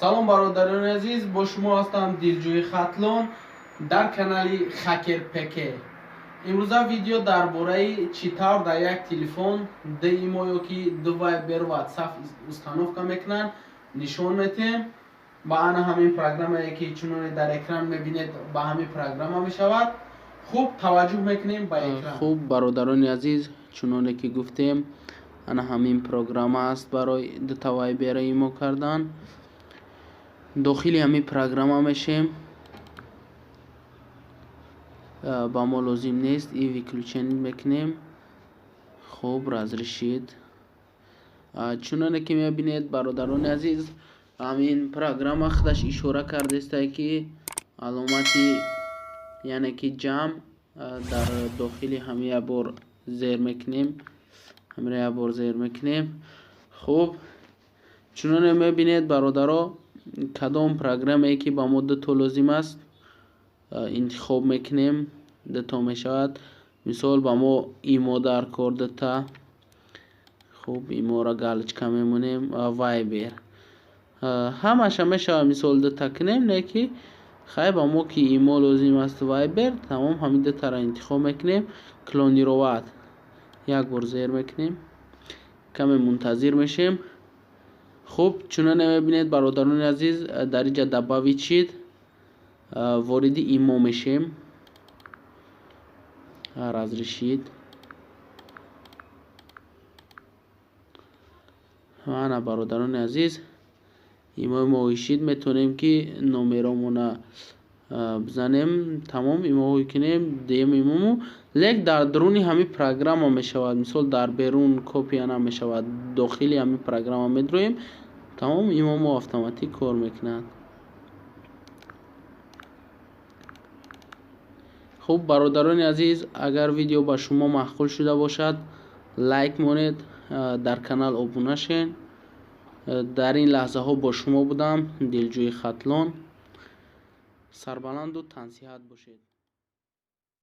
Салом, бародарони азиз, бо шумо ҳастам Дилҷӯи Хатлон дар канали Хакер ПК. Имрӯза видео дар бораи чӣ тавр дар як телефон ду имо ё ки ду Вайбер, Ватсап установка мекунанд, нишон метиҳем. Ба ана ҳамин программае, ки чуноне дар экран мебинед, ба ҳамин программа мешавад. Хуб, таваҷҷӯҳ мекунем ба экран. Хуб, бародарони азиз, чуноне ки гуфтем, ана ҳамин программа аст барои дута Вайбера имо кардан. Дохили ҳамин программа мешем. Ба мо лозим нест, и выключение мекунем. Хуб, разрешить. Чуноне ки мебинед, бародарони азиз, ҳамин программа худаш ишора кардааст, ки аломати, яъне ки ҷамъ дар дохили ҳамин як бор зер мекунем, ҳаминро як бор зер мекунем. Хуб, чуноне мебинед, бародаро, кадом программае ки ба мо дуто лозим аст, интихоб мекунем, дуто мешавад. Мисол, ба мо имо дар кор дута. Хуб, иморо галочка мемонем, Вайбер ҳамаша мешавад. Мисол, дута кунем, не ки хай, ба мо ки имо лозим аст, Вайбер, тамом, ҳамин дутаро интихоб мекунем. Клонировать як бор зер мекунем, каме мунтазир мешем. Хуб, чуноне мебинед, бародарони азиз, дар инҷа добавить шид. Вориди имо мешем, разрешить. Ана, бародарони азиз, имои мо ишид. Метавонем, ки номеромона бизанем, тамом, имоҳое кунем, дуюм имому. Лек дар дуруни ҳамин программа мешавад, мисол, дар берун копия намешавад. Дохили ҳамин программа медроем, тамом, имомо автоматик кор мекунад. Хуб, бародарони азиз, агар видео ба шумо маъқул шуда бошад, лайк монед, дар канал обуна шед. Дар ин лаҳзаҳо бо шумо будам Дилҷӯи Хатлон. Сарбаланду тансиҳат бошед.